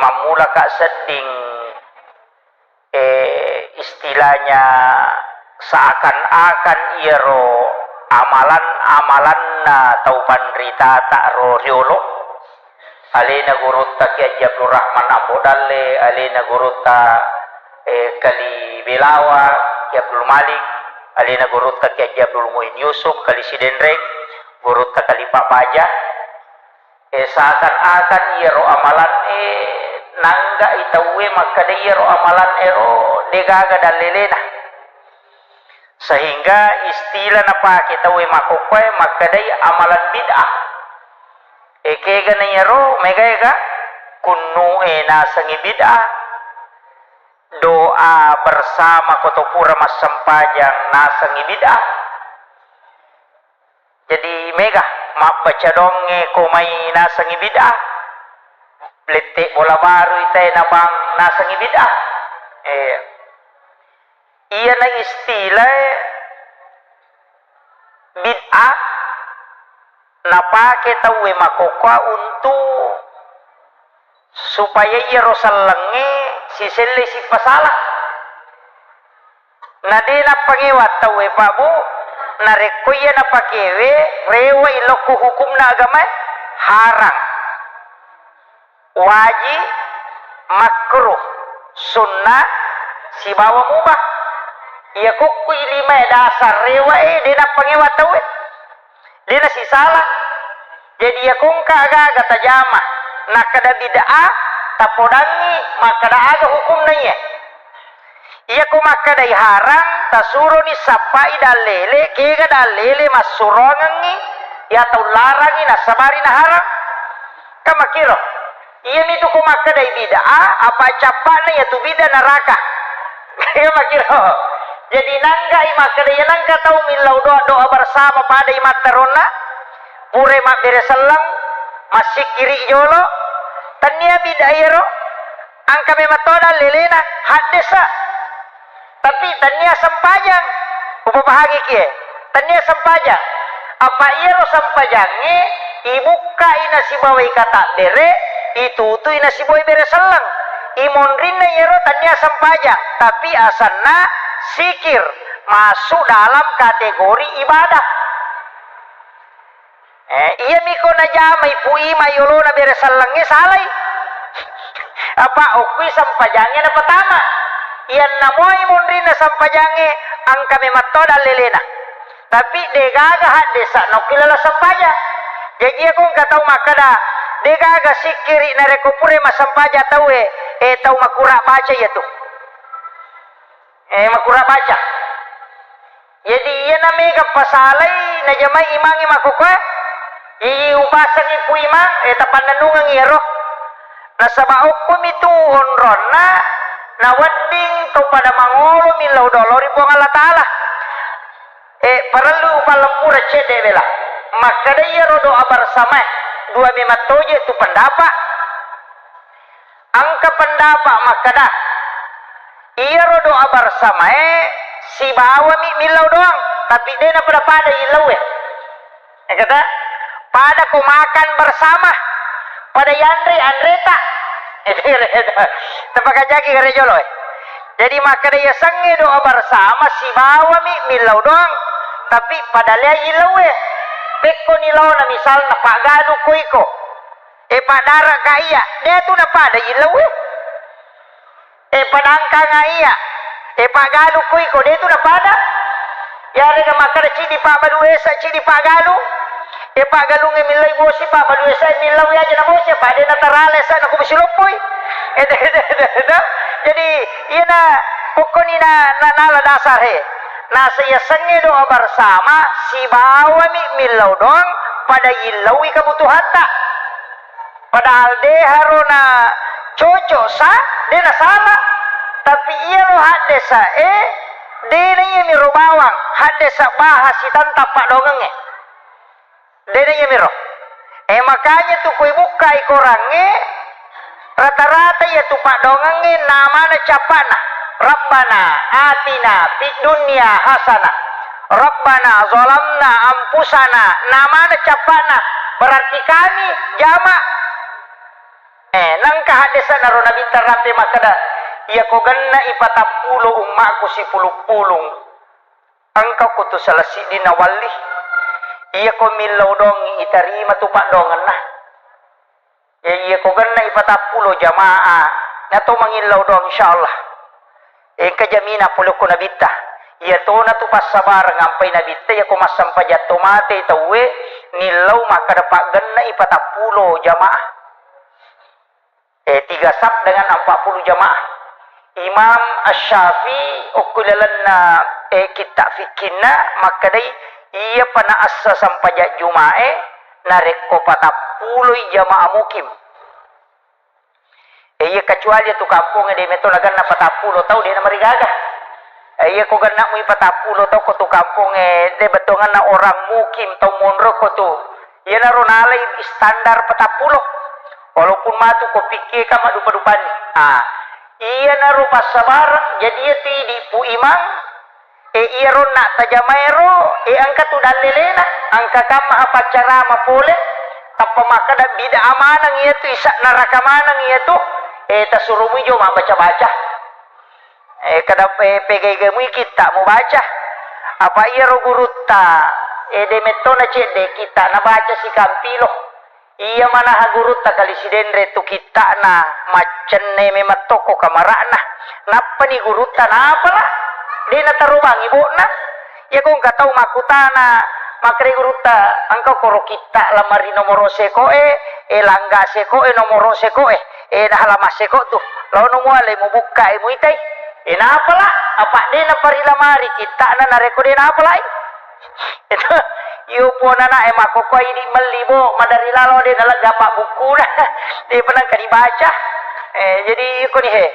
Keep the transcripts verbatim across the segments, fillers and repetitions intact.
Mammulaka sedding, eh, istilahnya seakan-akan iyaro amalan-amalanna tau panritata ro riolo. Alena gurutta Kiai Haji Abdul Rahman Ambo Dalle, alena gurutta, eh, Kali Belawa, Kiai Abdul Malik, alena gurutta Kiai Haji Abdul Muin Yusuf, Kali Sidenreng, gurutta Kali Pak Baja. Eh, seakan-akan iyaro amalan, eh, nanggai tauwe makkeda iyaro amalan ero degaga dallelena. Sehingga istilah napake tauwe makkokkoe makkedai amalan bid'ah. Eh, kegana iyaro, mega-ega, kunnu'e nasengi bid'ah, doa bersama ko to pura massempajang nasengi bid'ah. Jadi mega, mabbaca doangnge ko mai nasengi bid'ah, lette bola baru itae nabang nasengi bid'ah. Eh, iyana istilah bid'ah napake tauwe makkokkoe untuk supaya iyaro sellengnge siselle sipasala. Na de nappangewa tauwe, Pak, Bu, narekko iya napakewe, rewe'i lokko hukumna agamae, harang, wajib, makruh, sunnah, sibawa mubah. Iya kukkui limae dasar rewe'e, de nappangewa tauwe. De nasisala. Jadi, iya kongka aga-aga tajama, nakkeda bid'ah, tapodangngi makkeda aga hukumna iye. Iya ko makkedai harang, tasuroni sappai dallele, kega dallele massuroangengngi, iya tau larangi nasabari naharang. Kan makkiro. Iyamitu ko makkedai bid'ah, apa cappa'na iyatu bid'ah naraka. Iya makkiro. Jadi nanggai makkeda, iya nangka tau millau doa, doa bersama padai matteronna, pura mabbere selleng, massikkiri jolo, tennia bid'ah iyaro, engka memang to dallelena, haddesa. Tapi tennia sempajang, upapahangi kie, tennia sempajang. Apa iyaro sempajangnge ibukkai nasibawai katabbere, itutui nasibawai bere selleng. Imonrinna iyaro tennia sempajang, tapi asenna sikir, masuk dalam kategori ibadah. Eh, iyami ko najamai Pu Ima yolona bere sellengnge salai. Apa okkui sempajangnge napatama. Iyanna moi monrinna sempajangnge, engka memang to dallelena. Tapi degaga haddesa naokkui lala sempajang. Jaji iya ko engka tau makkeda, degaga sikkiri narekko pura massempajang tauwe, eh, tau makura baca iyatu. Eh, makura baca. Jadi, iyana mega pasalai najamai imangnge makkokkoe, ii upasengi Pu Imang, eh, tapannennungeng iyaro. Nasaba okkomitu onronna nawedding to pada mangolo millau doang ri Puang Allah Taala. Eh, parellu upallempura cedde bela. Makkeda iyaro doa bersamae, dua memang toje tu pendapat. Engka pendapat makkeda, iyaro doa bersamae sibawami millau doang, tapi de napada-pada illaue. Engkata, pada ko makan bersama, pada yanre anreta. Tapakajaki kare jolo, eh. Jadi makkeda yasengnge doa bersama sibawami millau doang, tapi pada lea illaue. Pekkoni laona misalna paggalu ko iko. Eh, paddaraka iya, de tu napada illaue. Eh, padangkanga iya, eh, paggalu ko iko, de tu napada. Yarega makkeda cidi pabbalu esa, cidi paggalu. Eh, paggalungnge millai bosi, pabbalu esa millau aja na bosi, apa de natarala esa na ko bosi loppoi. Eh, de, de, de, de. Jadi, iyana pokkoni na, na, nala dasar he. Nasa yasengnge doa bersama, sibawami millau doang, pada illaui kebutuhatta. Padahal de harona cocok sa, de nasala. Tapi iyaro haddesa e, de na iyamiro bawang, haddesa baha sitantang paddoangengnge. De na iyamiro. Eh, makanya tu koi bukkai korangnge, rata-rata iya tu paddoangengnge namana cappana. Rabbana atina fid dunya hasanah. Rabbana zalamna anfusana. Namana cappana. Berarti kami jama. Eh, nangka haddese'na ro Nabitta rampe makkeda, "Iyako genna'i patappulo ummaku sipulung-pulung, engka ko tu salah siddinna walli. Iyako millau doangngi itarima tu paddoangenna. Eh, iyako genna'i patappulo jamaah, nato mangillau doang, insyaallah." Engka jamina pole ko Nabitta. Iyatona tu passabareng ampai Nabitta, iyako massampajang to mate tauwe, nillau makkeda paggenna'i patappulo jamaah. Eh, tiga saf dengan empat puluh jamaah. Imam Asy-Syafi'i okko lalenna, eh, kitta fikkinna makkedai, iya pa naassa sampajang Juma'e narekko patappuloi jamaah mukim. Eh, iya, kecuali tu kampongnge de metto naganna patappulo tau, de namarigaga. Eh, iya, ko genna mui patappulo tau ko tu kampongnge, de bettuanganna orang mukim, tau monro ko tu. Iyanaro nalai standar patappulo. Walaupun matu ko pikkeka maddupa-dupanni. Ah, iyanaro passabareng, jadi iya tu idi pu imang, E, iyaro nattajamaero, e, engka tu dallelena, engka kamma paccarama pole, tappa makkeda bid'ah maneng iyatu, isa neraka maneng iyatu, e, tasurumui jo mabbaca-baca. E, kada, e, pegai-gaimui kitta mubaca. Apa iyaro gurutta, e, de mettona cedde kitta nabaca sikampilo. Iya manaha gurutta kali Sidenre tu kitta'na, maccenne memang tokko kamara'na. Nappani gurutta napala, de natarobangi bo'na. Iya ko engka tau makkutana, makkeda gurutta, engka koro kitta lamari nomoro sekoe, e langga sekoe, nomoro sekoe, e halaman seko tu. Laono muale mubukka e muitai. E napala, apa de naparilamari kitta'na narekko de napalai. Itu, iyo, puang anak e, makkokkoe idi melli, bo, madari lalo de nalegga pabbukkuna. De penengka dibaca. Eh, jadi iko ni he.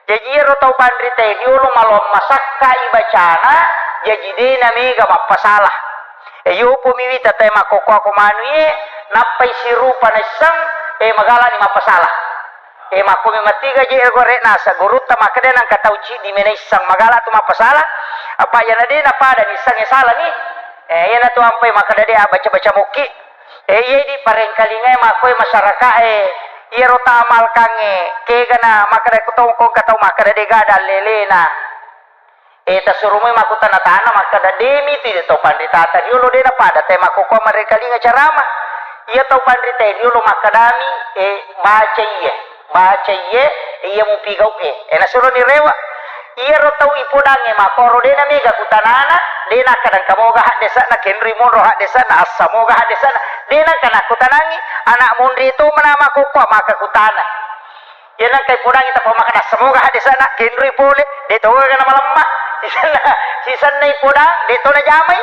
Jaji iyaro tau panrita e riolo maloang masakka i bacana, jaji de namega mappasala. E, iyo po mi wita tae makkokkoako manu e, nappai sirupa naisseng, e, magalani mappasala. E, makko memang tiga je ero gore nasa gurutta makkeda nangka tau ciddi mena isseng magala tu mappasala, apa iyana de napada ni isseng e sala ni. E, iyana tu ampai makkeda de abbaca-baca mokki. E, iya di parengkalingai makko e masyarakat e, iyaro tamalkang e, kegana makkeda ko tau, ko engka tau makkeda de ga dallelena. E, tasurumoi makkutana-tana makkeda, "De mitu de tau panritata riolo de napada tae makkokkoe marengkalinga carama?" Iya tau panrita e riolo makkedami, e, "Baca iye, baca iye, iya mupigau e." E, nasuroni rewe. Iyaro tau ipodangnge makkoro de namega kutanana, de nakkeda engka moga haddese'na, kenroi monro haddese'na, assa moga haddese'na, de nengka nakkutanangi, anak monri to mena makkokkoe maka kutana. Iya nengka ipodangi tappa makkeda semoga haddese'na kenroi pole, de to gaga namalemma. Sisenna, sisenna ipodang, de to najamai.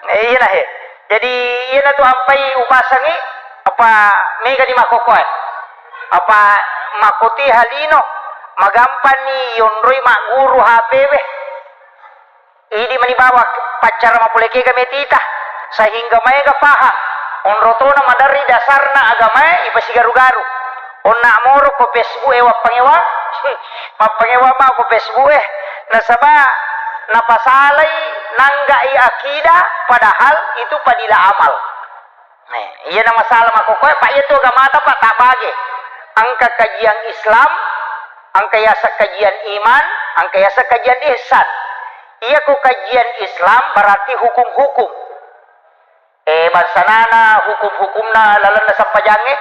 Eh, iyana he. Jadi iyana tu ampai upasangi, apa mega di makkokkoe. Apa makkoti halino, magampanni yonroi magguru H P we. Idi mani bawa paccara mapole kega metita, sehingga maega paham. Onro tona maderri dasarna agamae ipasigaru-garu. Onna moro ko Facebook e wappangewa, mappangewa ma ko Facebook e. Nasaba napasalai nanggai akidah, padahal itu fadilah amal. Eh, iyana masalah makkokkoe, Pak, iya tu agamata, Pak, tabbage. Engka kajian Islam, engka yaseng kajian iman, engka yaseng kajian ihsan. Iya ko kajian Islam berarti hukum-hukum. Eh, bangsanana hukum-hukumna lalenna sempajangnge,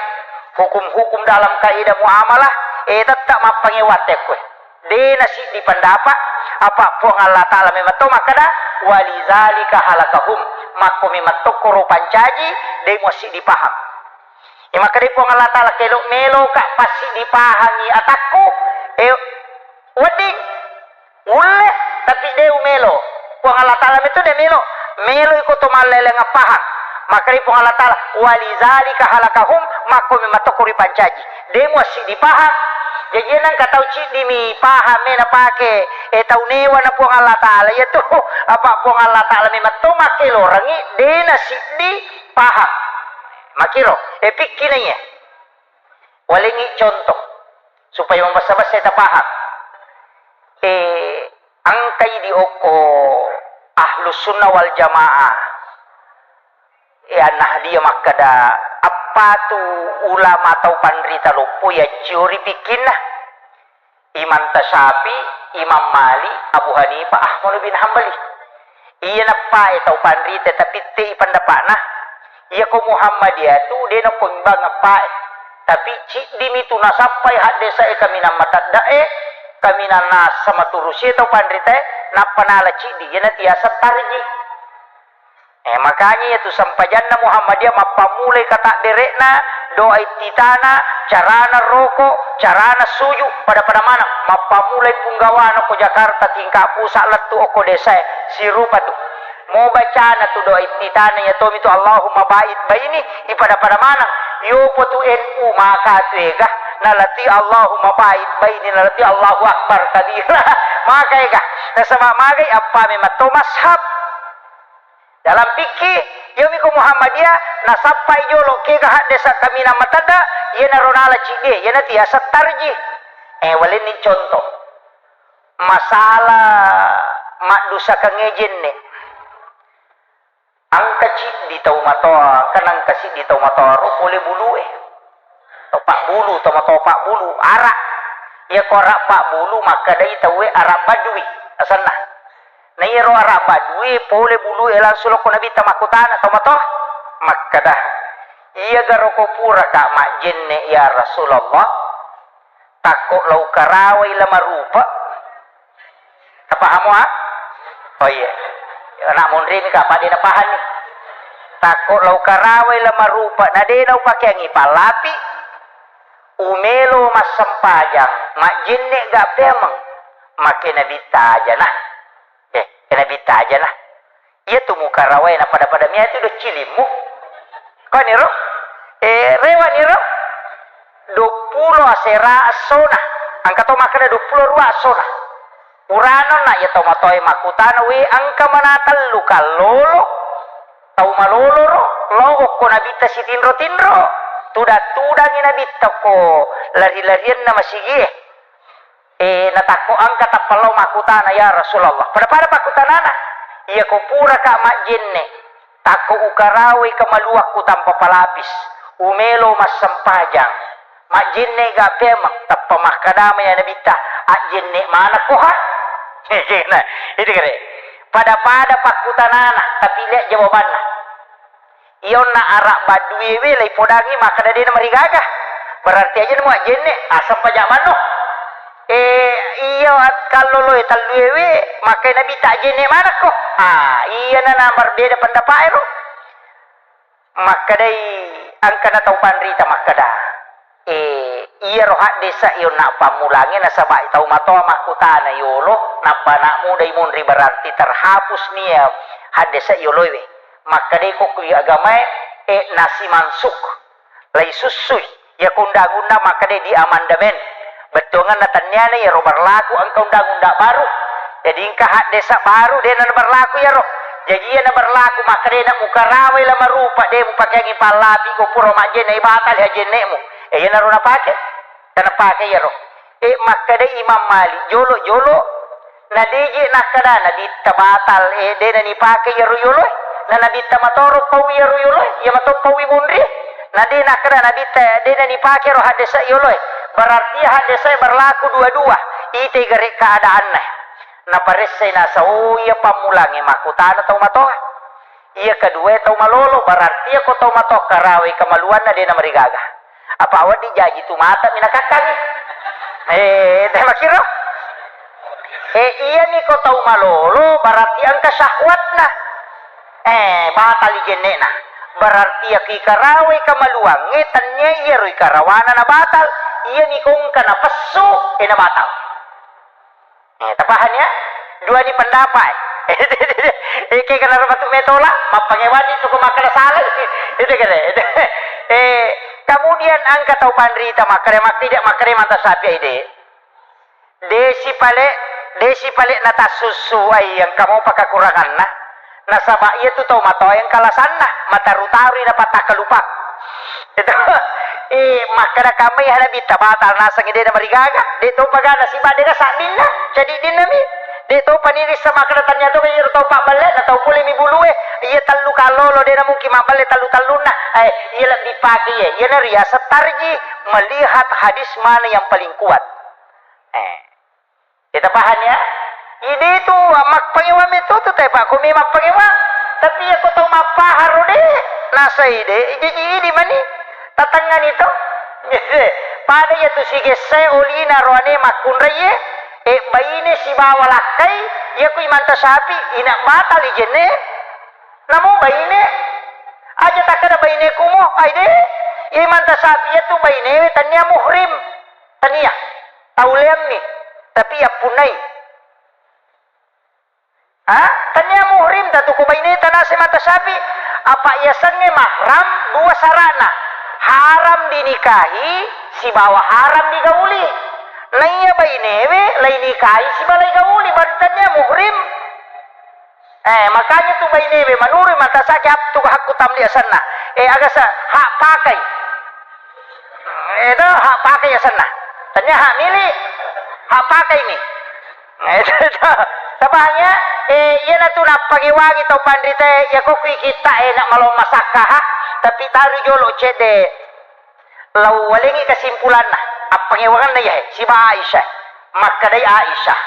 hukum-hukum dalam kaidah muamalah, eh, tetap mappangewa tekkoe. De nasiddi pendapat, apa Puang Allah Ta'ala memang to makkeda, "Walizalika halakahum." Makko memang tokkoro pancaji, de muassiddi paham. E, makkedai Puang Allah Ta'ala, "Kelo meloka passiddi pahangi atakku, e, wedding, ulle, tapi de umelo." Puang Allah Ta'ala metu de melo, melo iko to malleleng paham. Makkedai Puang Allah Ta'ala, "Walizalika halakahum," makko memang tokko ripancaji. De muassiddi paham. Jaji nengka tau ciddimi paham e napake, e, tau newa na Puang Allah Ta'ala, iya tu apa Puang Allah Ta'ala memang to makkelorengi, de nasiddi paham. Makiro, e, pikki na iya. Walengi contoh supaya mabessa-bessai tapaham. E, engkai di okko Ahlus Sunnah wal Jamaah. E, An-Nahdiyah makkeda, ap-, Patu ulama tau panrita loppo yacciori pikkinna. Imam Tasyafi, Imam Malik, Abu Hanifah, Ahmad bin Hambali. Iya nappae tau panrita tapi tei pendapatna. Iya ko Muhammadiyah tu de nako imbang appae. Tapi ciddimi tu nasappai haddesae kaminang mateddae, kaminang nasa maturusie tau panritae, nappa nala ciddi, iyana tiasa tarji. Eh, makanya iya tu sempajanna Muhammadiyah mappammulai katabbere'na, doa iftitana, carana roko, carana suju, pada-pada maneng. Mappammulai punggawana ko Jakarta tingkat pusat lettu okko desae, sirupa tu. Mo bacana tu doa iftitana iya tomi tu Allahumma ba'id baini, ipada-pada maneng. Yopo tu N U maka tu ega, nalati Allahumma ba'id baini, nalati Allahu Akbar kabira. Maka ega. Nasaba magai appa memang to mashab. Dalam fikih, yomi ko Muhammadiyah, nasappai jolo kega haddesa kaminang matedda, iyanaro nala ciddi, iyana tiasa tarji. Eh, walenni contoh. Masalah maddusakang jenne. Engka ciddi tau matoa, engka nengka siddi tau matoa ro pole bulue. Tau pabbulu, tau matoa pabbulu, ara. Iya ko ara pabbulu makkedai tauwe ara badui asenna. Na iyaro ara badui pole bulue langsung lokko Nabitta makkutana tau matoa. Makkeda, "Iya garo ko puraka majjenne ya Rasulullah?" Takko lao karawai la marupa. Tapahamo, ah? Oh iya. Anak monri ni kapa de napahang ni. Takko lao karawai la marupa, na de nau pakeangi pallapi. Umelo massempajang, majjenne ga peameng. Make Nabitta aja nah. Eh, eh, Nabitta aja nah. Iya tu mukarawae na pada-pada mia tu do cilimmu. Kau ni ro? Eh, rewa ni ro? Dua puluh asera essona. Engka to makkeda dua puluh dua essona. Purano na iya tau matoe makkutana, "We, engka mana tellu kallolo? Tau malolo ro? Lo okko Nabitta sitinro-tinro. Tudang-tudangi Nabitta ko lari-larianna masigie." Eh, natakko engka tappa lao makkutana, "Ya Rasulullah." Pada-pada pakkutanana, "Iya ko puraka majjenne, takko ukarawai kamaluakku tanpa palapis, umelo massempajang, majjenne ga peameng?" Tappa makkadama ya Nabitta, "Ajjenne manekko ha?" Nah, itu kere. Pada-pada pakkutanana, tapi lihat jawabanna. Iya onna ara baduewe laipodangi makkeda de namarigaga. Berarti aja namo ajjenne, aseng paja manno. Eh, iya kalloloe talluewe, makkai Nabitta ajjenne manekko. Ah, iyana na marbeda pendapat ero. Makkedai engkana tau panrita makkeda. Eh, iyaro haddesa onna pammulangnge nasaba tau matoa makkutana yolo, nappa anak muda imunri berarti terhapus nia haddesa yoloe. Makkedai ko kui agamae, eh, nasi mansuk. Lai sussui. Iya ko undang-undang makkedai di amandemen. Bettuanganna tenniana iyaro berlaku engka undang-undang baru. Jadi engka haddesa baru de na berlaku iyaro. Jadi iya na berlaku makkedai na mukarawai la marupa de mupakeangi pallapi ko pura majjenne batal ajjennemu. Eh, iyanaro napake. Tana pake iyaro. Eh, makkeda Imam Malik, jolo-jolo, na deje nakkeda Nabitta batal, eh, de nanipake iyaro yoloe. Na Nabitta matoro pau iyaro yoloe, iya mato pau imunri. Na de nakkeda Nabitta, de nanipake ro haddesa yoloe. Berarti haddesa berlaku dua-dua. Ite gare keadaanna. Naparessai nasa, oh, iya pammulangnge makkutana tau matoa. Iya kedua tau malolo, berarti iya ko tau matoa karawai kamaluanna de namarigaga. Apa wedding jaji tu mata minakakkangi. Eh, teh makiro. Eh, iya ni ko tau malolo, berarti engka syahwatna. Eh, batal jennena. Berarti iya ki karawai kamaluangnge, tennia iya roi karawana na batal. Iya ni ko engka napessu, eh, na batal. Eh, tapahang ya? Dua ni pendapat. Eh, ke kana matu metola, mappangewani tu ko makkeda salah. Itu kere. Eh, kemudian engka tau panrita makkeda, makkeda, makkeda mata sapi ide. Desi pale, desi pale natassussu ai engka mopa kekuranganna. Nasaba iya tu tau matoa engka lasanna, mataru-tarui napatakkalupa. Itu, eh, makkeda kamai hana bitta batal naseng de namarigaga, de to pagana siba de sabbinna, jadi dinnami. De' to panirissa makkeda tania to, iyaro tau pabbelle na tau pole mi bulue, iya tellu kallolo de' na mungkin mabbelle tellu-tellunna. Eh, iya lebbi pake iya, iyana riaseng tarji, melihat hadis mana yang paling kuat. Eh. Kita paham ya? Ide itu mappangewa meto tu, tapi aku memang mappangewa. Tapi ya kau tau mappaharo de', nasai de', jadi idi mani tatangani to. Pada ya tu sigesse olina roane makkunrai e, e baine sibawa lakkai, ya ku imanta sapi, ina batal ijenne. Namu baine, aja takkada baine kumo, ai de', imanta sapi ya tu baine we tania muhrim. Tania. Tau leammi. Tapi yappunnai. Ha? Tania muhrim tatu ko baineta nase mata sapi. Apa yasengnge mahram dua sarana. Haram dinikahi sibawa haram digauli. Naiya bainewe lai nikahi sibawa lai gauli, berarti tania muhrim. Eh, makanya tu bainewe manurui mata sapi tu hakku tamli asenna. Eh, agasa hak pakai. Eh, itu hak pakai asenna. Tania hak milik, hak pakai mi. Eh, itu, itu. Sabahnya, eh, iya natu nappangewangi tau panrita, ya kok kui kita, eh, nak malo masakka, ha? Tapi taru jolo cede. Lau walengi kesimpulanna, appangewanganna iyahe, siba Aisyah. Makkedai Aisyah,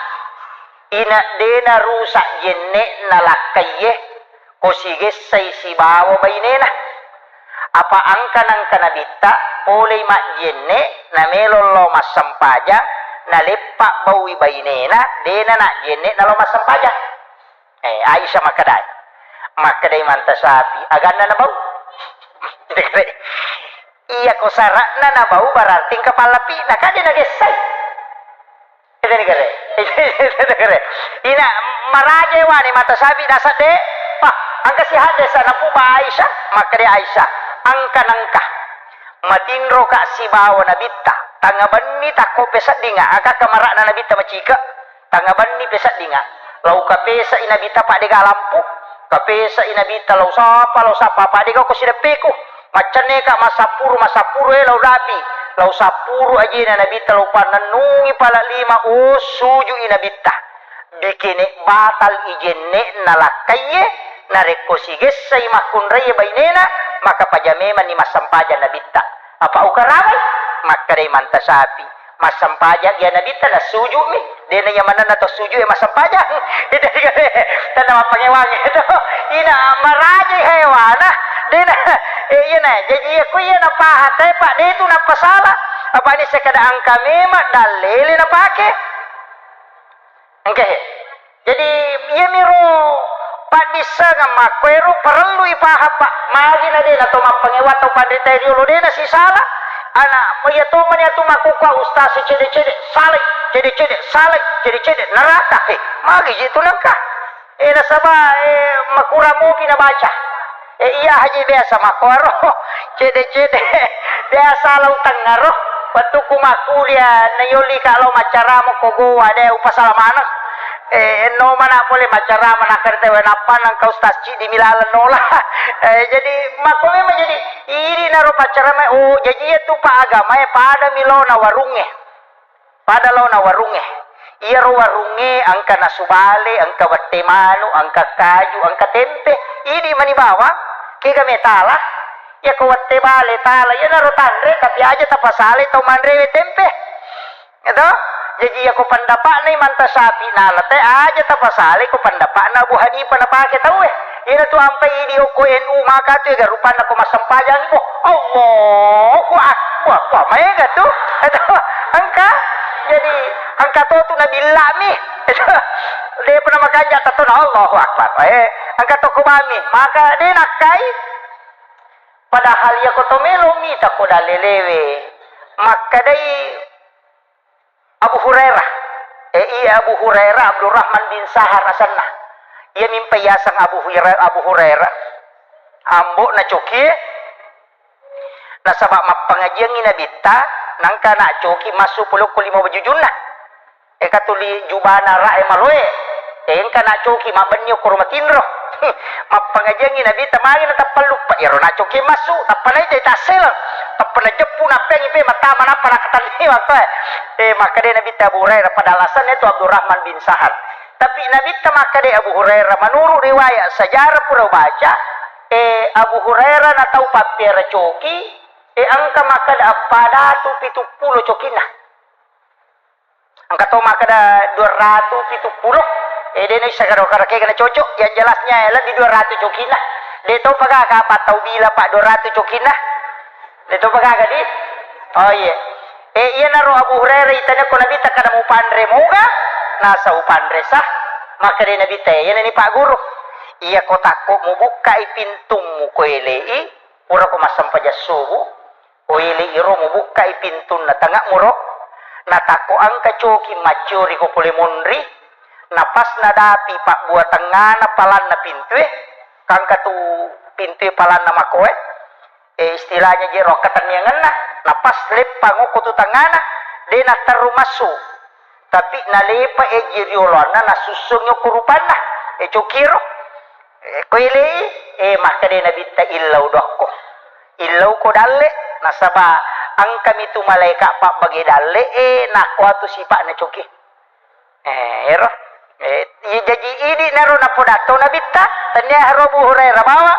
ina dena rusak jenne'na lakkaiye, ko sigessai sibawa bainena. Apa angka nangka nabitta, polei majjenne, namelo lao massempajang, naleppa baui bainena, dena najjenne nalao massempajang. Eh, Aisyah makkedai. Makkedai manta sapi, aganna nabau? Iya ko sara'na nabau berarti engka pallapi'na, kan de nagessai. Itu ni kere. Itu ni kere. Ina maraje wani mata sapi dasar de. Wah, angka si hadis napuba Aisyah, makkedai Aisyah, angka nangka. Matinroka sibawa nabitta, tangnga benni takko peseddinga, aga kamara'na nabitta macike, tangnga benni peseddinga, lau kapesai nabitta padega lampu, kapesai nabitta lau sapa, lau sapa padega ko sideppeku, maccenneka massappuru, massappuru e lau dapi, lau sappuru ajena nabitta lau pannennungi pala lima, oh sujui nabitta. Bikene batal ijenne'na lakkaiye, narekko sigessai makkunraiye bainena, maka paja memanni massempajang nabitta. Apa ukarawai? Makkedai manta sapi, massempajang iya nabitta nassuju'mi, dena iya manenna to sujue massempajang. Itu tanda mappangewange to. Ina maraji hewana, dena, eh, iyana, jaji iya ku iya napahatai, Pak, de tu napasala. Apa ni sekada angka memang dallele napake. Engke he. Jadi, iyamiro paddissengeng makkuero parellu ipahang, Pak. Magi na de na to mappangewa tau panrita riolo de na sisala. Ana, iya to mani atu makkukua ustaz cede-cede, salai, cede-cede, salai, cede-cede, neraka. He, magi je tu nengka. Eh, nasaba, eh, makurang mopi nabaca. Eh, iya haji biasa makkuaro. Cede-cede. Biasa lau tengngaro. Wettukku makkuliah, nayolli ka lao maccarama ko goa, de upasala maneng. Eh, no mana pole maccarama nakkeda tau, nappa nengka ustaz ciddi milaleng nola. Eh, jadi makko memang jadi idi naro paccarama, oh, jaji iya tu pa agama e pada mi lao na warungnge. Pada laona warungnge. Iyaro warungnge engka nasu bale, engka wette manu, engka kaju, engka tempe. Idi mani bawang, kega metala. Iyako wette bale tala, iyanaro tanre, tapi aja tapasalai tau manrewe tempe. Eto? Jaji iyako pendapatna Imanta Syafi'i nala te, aja tapasalai ko pendapatna Abu Hanifah napake tauwe. Iyana tu ampai idi okko N U maka tu ega rupanna ko massempajang ko. Allahu Akbar. Wah, maega tu. Eto, engka. Jadi, engka to tu nabillami. Eto, de pernah makanja tatona Allahu Akbar. Eh, engka to ko bami. Maka de nakkai. Padahal iyako to melo mita ko dalelewe. Makkedai Abu Hurairah. Eh, iya Abu Hurairah, Abdurrahman bin Sahar asenna. Iya mimpa yaseng Abu Hurairah, Abu Hurairah. Ambo na coki, nasaba mappangajiangngi Nabitta, nangka na coki massu polokko lima wajujunna. Eka tuli jubana ra e maloe. Engka na coki mabbenni okkoro matinro. Mappangajiangngi Nabitta magi na tappa luppa. Iyaro na coki massu, tappa naita tasseleng. Tappa najeppu nappeangi pe mattama nappa nakatanni waktu e. Eh, makkeda Nabitta Abu Hurairah pada alasanna itu Abdurrahman bin Sahar. Tapi Nabitta makkeda Abu Hurairah, menurut riwayat sejarah pura baca, eh, Abu Hurairah na tau pappiara coki, eh, engka makkeda eppa datu pitu pulo cokinna. Engka to makkeda dua ratu pitu pulo, eh, de' naisseng kada-kada kega na cocok, yang jelasnya ya lebih dua ratu cokinna. De' to pagaga apa tau bila pa dua ratu cokinna. De' to pagaga di. Oh iya. Eh, iyanaro Abu Hurairah itanya ko Nabitta kada mupanre moga, nasa upanre sah, makkeda Nabitta, eh, iyana ni Pak Guru. Iya ko takko mubukkai pintummu ko elei, pura ko massempajang subuh, ko elei iro mubukkai pintunna tengah muro, na takko engka coki macciori ko pole monri, na pas nadapi pabbua tengngana palanna pintue, kangka tu pintue palanna makoe, eh, istilahnya je ro katenniangenna, na pas leppang okko tu tengngana, de' natterru massu. Tapi nalepa eji rioloanna nasussungi okko rupanna, eh, cokiro. Eh, ko elei, eh, makkeda Nabitta illau dokko. Illau ko dalle, nasaba engkami tu malaika pabbage dalle, eh, nakko atu sipa'na coki. Eh, ero. Eh, iya jaji idi naro napodatto Nabitta, tania haro Abu Hurairah bawa.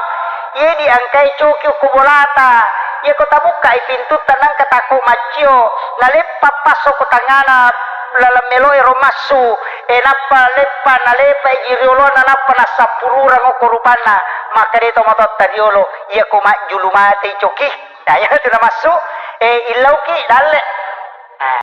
Iya di engkai coki ko bolata. Iya ko tabukkai pintutta nangka takko maccio, naleppa passo ko tangana laleng melo ero massu, eh, nappa leppa, nalepa ji riolona, nappa nassappururang okko rupanna. Makkeda to matotta riolo, iya ko majjulu mate coki. Nah, iya tu namassu, eh, illauki dalle.